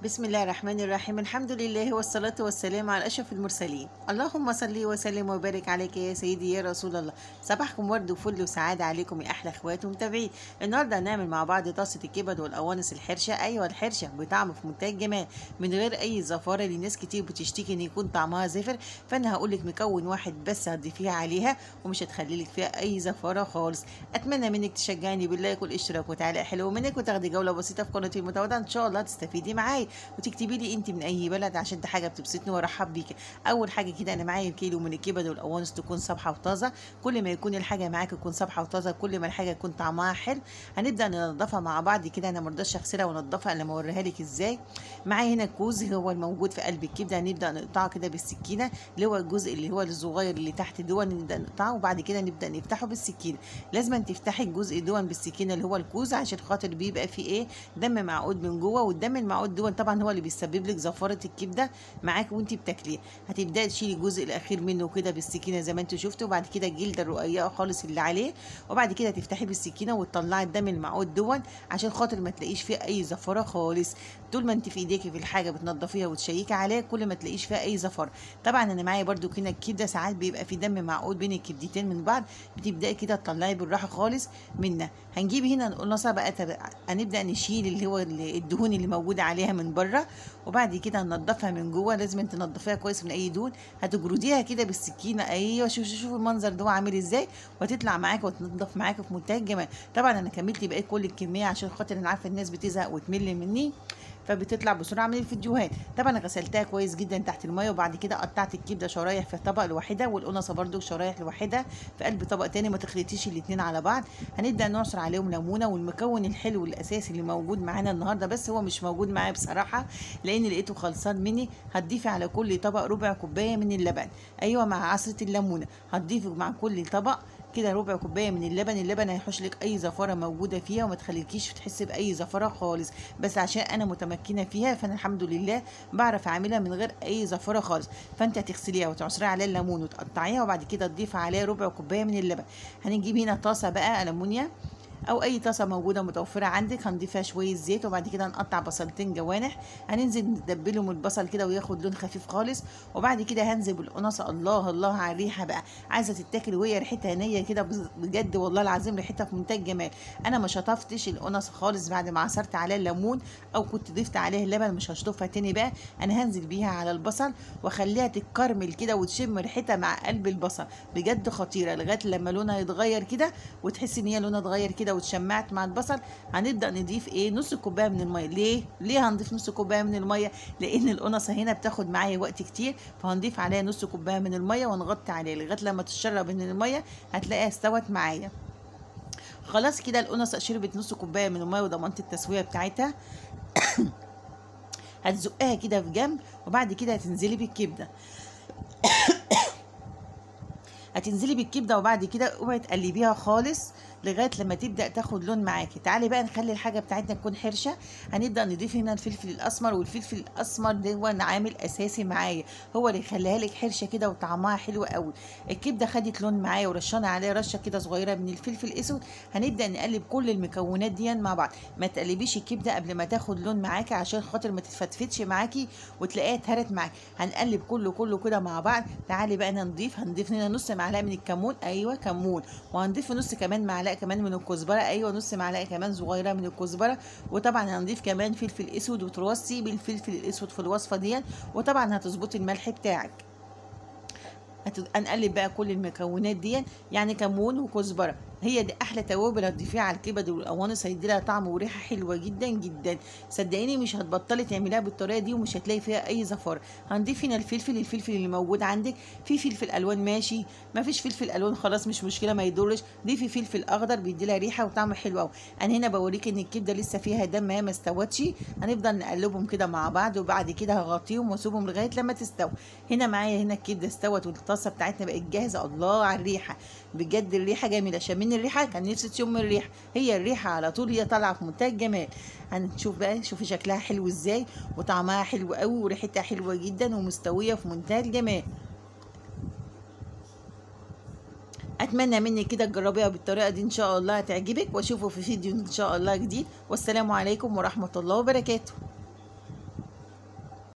بسم الله الرحمن الرحيم. الحمد لله والصلاة والسلام على أشرف المرسلين. اللهم صل وسلم وبارك عليك يا سيدي يا رسول الله. صباحكم ورد وفل وسعادة عليكم يا أحلى اخوات ومتابعين. النهارده هنعمل مع بعض طاسة الكبد والقوانص الحرشة. أيوة الحرشة بطعم في منتهى الجمال من غير أي زفارة، اللي ناس كتير بتشتكي إن يكون طعمها زفر، فأنا هقولك مكون واحد بس هتضيفيها عليها ومش هتخليلك فيها أي زفارة خالص. أتمنى منك تشجعني باللايك والاشتراك وتعليق حلو منك، وتاخدي جولة بسيطة في قناتي المتواضعة إن شاء الله تستفيدي معايا، وتكتبي لي انت من اي بلد عشان دي حاجة بتبسطني وارحب بيكي. اول حاجة كده انا معايا كيلو من الكبد والقوانص تكون صبحة وطازه. كل ما يكون الحاجة معاك تكون صبحة وطازه كل ما الحاجة يكون طعمها حلو. هنبدا ننضفها مع بعض كده، انا ما رضيتش اغسلها وانضفها الا لما اوريها لك ازاي. معايا هنا الكوز هو الموجود في قلب الكبده، هنبدا نقطعه كده بالسكينة، اللي هو الجزء اللي هو الصغير اللي تحت دون نبدا نقطعه، وبعد كده نبدا نفتحه بالسكينة. لازم تفتحي الجزء دون بالسكينة اللي هو الكوز عشان خاطر بيبقى فيه ايه دم معقود من جوه، والدم المعقود دون طبعا هو اللي بيسبب لك زفاره الكبده معاك وانت بتاكليه. هتبداي تشيلي الجزء الاخير منه كده بالسكينة زي ما انتوا شفتوا، وبعد كده الجلدة الرقيقة خالص اللي عليه، وبعد كده تفتحيه بالسكينة وتطلعي الدم المعقود دون عشان خاطر ما تلاقيش فيه اي زفاره خالص. طول ما انت في ايديكي في الحاجة بتنضفيها وتشيكي عليها كل ما تلاقيش فيها اي زفاره. طبعا انا معايا برده كده الكبده ساعات بيبقى في دم معقود بين الكبدتين من بعض، بتبداي كده تطلعي بالراحة خالص منها. هنجيب هنا القناصه بقى، هنبدا نشيل اللي هو الدهون اللي موجودة عليها من بره، وبعد كده هننضفها من جوه. لازم تنضفيها كويس من اي دهون، هتجرديها كده بالسكينة. ايوه شوف شوف المنظر ده عامل ازاي، وهتطلع معاك وتنضف معاك في منتهى الجمال. طبعا انا كملت بقيت كل الكمية عشان خاطر انا عارفه الناس بتزهق وتمل مني، فبتطلع بسرعة من الفيديوهات. طبعا غسلتها كويس جدا تحت المية، وبعد كده قطعت الكبده شرايح في طبق لوحدها، والقنصه برده شرايح لوحدها في قلب طبق تاني، ما تخلطيش الاتنين على بعض. هنبدا نعصر عليهم ليمونه، والمكون الحلو الاساسي اللي موجود معانا النهارده بس هو مش موجود معايا بصراحة لان لقيته خلصان مني. هتضيفي على كل طبق ربع كوباية من اللبن، ايوه مع عصره الليمونه هتضيفي مع كل طبق كده ربع كوباية من اللبن. اللبن هيحوش لك اي زفاره موجودة فيها وما تخليكيش تحسي باي زفاره خالص، بس عشان انا متمكنة فيها فانا الحمد لله بعرف اعملها من غير اي زفاره خالص. فانت هتغسليها وتعصري عليها الليمون وتقطعيها، وبعد كده تضيفي عليها ربع كوباية من اللبن. هنجيب هنا طاسه بقى ألمونيا او اي طاسه موجودة متوفرة عندك، هنضيفها شوية زيت، وبعد كده هنقطع بصلتين جوانح، هننزل ندبلهم البصل كده وياخد لون خفيف خالص، وبعد كده هنزل بالقناصه. الله الله على الريحة بقى، عايزه تتاكل وهي ريحتها نيه كده بجد والله العظيم ريحتها في منتهى الجمال. انا ما شطفتش القناصه خالص بعد ما عصرت عليها الليمون او كنت ضفت عليها اللبن، مش هشطفها تاني بقى، انا هنزل بيها على البصل واخليها تتكرمل كده وتشم ريحتها مع قلب البصل، بجد خطيرة لغاية لما لونها يتغير كده وتحس ان هي لونها اتغير كده واتشمعت مع البصل. هنبدا نضيف ايه نص كوباية من المية. ليه ليه هنضيف نص كوباية من المية؟ لان القنصه هنا بتاخد معايا وقت كتير، فهنضيف عليها نص كوباية من المية ونغطي عليها لغاية لما تتشرب من المية، هتلاقيها استوت معايا خلاص كده. القنصه شربت نص كوباية من المية وضمنت التسوية بتاعتها. هتزقها كده في جنب، وبعد كده هتنزلي بالكبده. هتنزلي بالكبده وبعد كده اوعي تقلبيها خالص لغاية لما تبدا تاخد لون معاكي. تعالي بقى نخلي الحاجة بتاعتنا تكون حرشه. هنبدا نضيف هنا الفلفل الاسمر، والفلفل الاسمر ده هو عامل اساسي معايا، هو اللي يخليها لك حرشه كده وطعمها حلو قوي. الكبده خدت لون معايا ورشنا عليها رشه كده صغيرة من الفلفل الاسود. هنبدا نقلب كل المكونات دي مع بعض. ما تقلبيش الكبده قبل ما تاخد لون معاكي عشان خاطر ما تتفتفتش معاكي وتلاقيها اتهرت معاكي. هنقلب كله كله كده مع بعض. تعالي بقى نضيف، هنضيف هنا نص معلقه من الكمون، ايوه كمون، وهنضيف نص كمان معلقه كمان من الكزبره، ايوه نص معلقه كمان صغيرة من الكزبره، وطبعا هنضيف كمان فلفل اسود، وترصي بالفلفل الاسود في الوصفة دي، وطبعا هتظبطي الملح بتاعك. هنقلب بقى كل المكونات دي، يعني كمون وكزبره، هي دي احلى توابل هتضيفيها على الكبد والقوانص، هيدي لها طعم وريحه حلوة جدا جدا. صدقيني مش هتبطلي تعمليها بالطريقة دي ومش هتلاقي فيها اي زفاره. هنضيف هنا الفلفل، الفلفل اللي موجود عندك، في فلفل الوان ماشي، ما فيش فلفل الوان خلاص مش مشكلة ما يضرش، ضيفي فلفل اخضر بيدي لها ريحه وطعم حلو قوي. انا هنا بوريك ان الكبده لسه فيها دم، هي ما استوتش، هنفضل نقلبهم كده مع بعض، وبعد كده هغطيهم واسيبهم لغاية لما تستوي. هنا معايا هنا الكبده استوت والطاسه بتاعتنا بقت جاهزة. الله على الريحة، بجد الريحة جميلة، شامين الريحة، كان نفسي تشم الريحة، هي الريحة على طول هي طالعه في منتهى الجمال. هنشوف بقى، شوفي شكلها حلو ازاي وطعمها حلو قوي وريحتها حلوة جدا ومستويه في منتهى الجمال. اتمنى منك كده تجربيها بالطريقة دي، ان شاء الله هتعجبك، واشوفه في فيديو ان شاء الله جديد. والسلام عليكم ورحمة الله وبركاته.